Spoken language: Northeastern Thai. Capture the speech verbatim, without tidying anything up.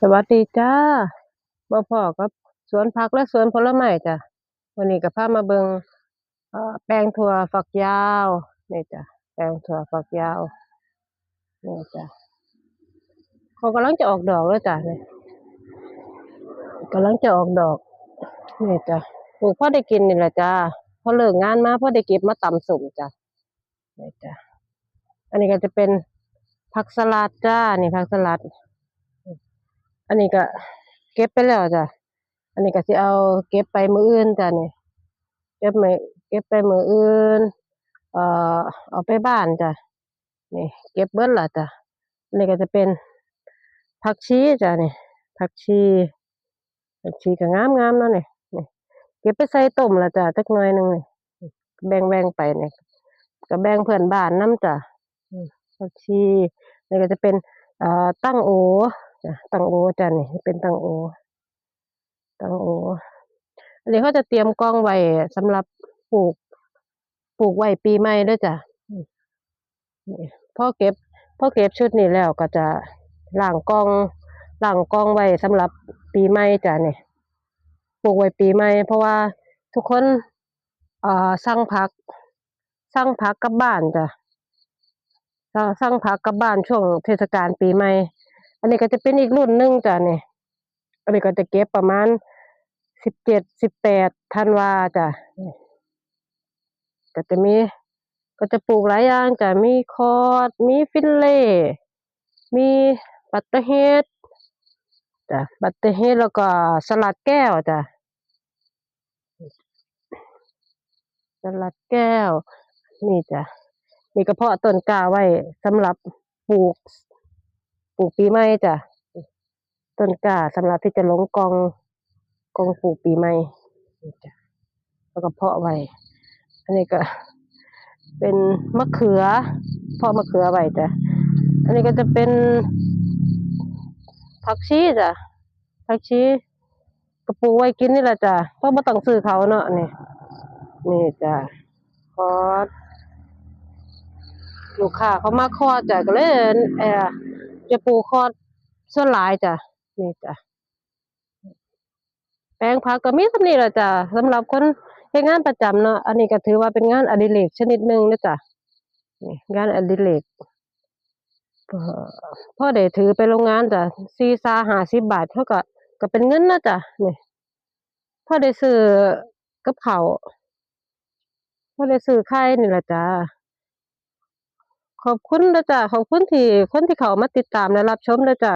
สวัสดีจ้า มาพ้อกับสวนผักและสวนผลไม้จ้ะ วันนี้ก็พามาเบิ่ง เอ่อ แปลงถั่วฝักยาว นี่จ้ะ แปลงถั่วฝักยาว นี่จ้ะ เขากำลังจะออกดอกแล้วจ้ะ นี่ กำลังจะออกดอก นี่จ้ะ ปลูกพอได้กินนี่แหละจ้า พอเลิกงานมาพอได้เก็บมาตำส้มจ้ะ นี่จ้ะ อันนี้ก็จะเป็นผักสลัดจ้า นี่ผักสลัด อันนี้ก็เก็บไปแล้วจ้ะ อันนี้ก็สิเอาเก็บไปมื้ออื่นจ้ะ นี่ เก็บไป เก็บไปมื้ออื่น เอ่อ เอาไปบ้านจ้ะ นี่ เก็บเบิดละจ้ะ อันนี้ก็จะเป็นผักชีจ้ะ นี่ ผักชี ผักชีก็งามๆ เนาะ นี่ นี่ เก็บไปใส่ต้มละจ้ะ จักหน่อยหนึ่ง นี่ แบ่งๆ ไป นี่ ก็แบ่งเพื่อนบ้านนำจ้ะ อืม ผักชี นี่ก็จะเป็น เอ่อ ตั้งโอจ้ะ ตั้งโอจ้ะ นี่ เป็นตั้งโอ ตั้งโอ อันนี้เขาจะเตรียมกองไว้สำหรับปลูก ปลูกไว้ปีใหม่เด้อจ้ะ อืม นี่ พอเก็บ พอเก็บชุดนี้แล้วก็จะล้างกอง ล้างกองไว้สำหรับปีใหม่จ้ะ นี่ ปลูกไว้ปีใหม่ เพราะว่าทุกคน เอ่อ สั่งผัก สั่งผักกลับบ้านจ้ะ สั่ง สั่งผักกลับบ้านช่วงเทศกาลปีใหม่ อันนี้ก็จะเป็นอีกรุ่นหนึ่งจ้ะ นี่ อันนี้ก็จะเก็บประมาณ สิบเจ็ด สิบแปด ธันวาจ้ะ นี่ ก็จะมี ก็จะปลูกหลายอย่างจ้ะ มีคอส มีฟินเลย์ มีบัตเตอร์เฮดจ้ะ บัตเตอร์เฮด แล้วก็สลัดแก้วจ้ะ สลัดแก้ว นี่จ้ะ นี่ก็เพาะต้นกล้าไว้สำหรับปลูก ปลูกปีใหม่จ้ะ ต้นกล้าสำหรับที่จะลงกอง กองปลูกปีใหม่ นี่จ้ะ แล้วก็เพาะไว้ อันนี้ก็เป็นมะเขือ เพาะมะเขือไว้จ้ะ อันนี้ก็จะเป็นผักชีจ้ะ ผักชี ก็ปลูกไว้กินนี่แหละจ้ะ เพราะบ่ต้องซื้อเขาเนาะ นี่ นี่จ้ะ คอส ลูกค้าเขามาคอสจ้ะ ก็เลย เอ่อ จะปลูกคอสส่วนหลายจ้ะ นี่จ้ะ แปลงผักก็มีส่ำนี้แหละจ้ะ สำหรับคนเฮ็ดงานประจำเนาะ อันนี้ก็ถือว่าเป็นงานอดิเรกชนิดหนึ่งนะจ้ะ นี่ งานอดิเรก พอ พอได้ถือไปโรงงานจ้ะ สี่ซาห้าสิบบาท เขาก็ ก็เป็นเงินนะจ้ะ นี่ พอได้ซื้อกับข้าว พอได้ซื้อไข่นี่ล่ะจ้ะ ขอบคุณนะจ้ะ ขอบคุณที่ คนที่เข้ามาติดตามและรับชมนะจ้ะ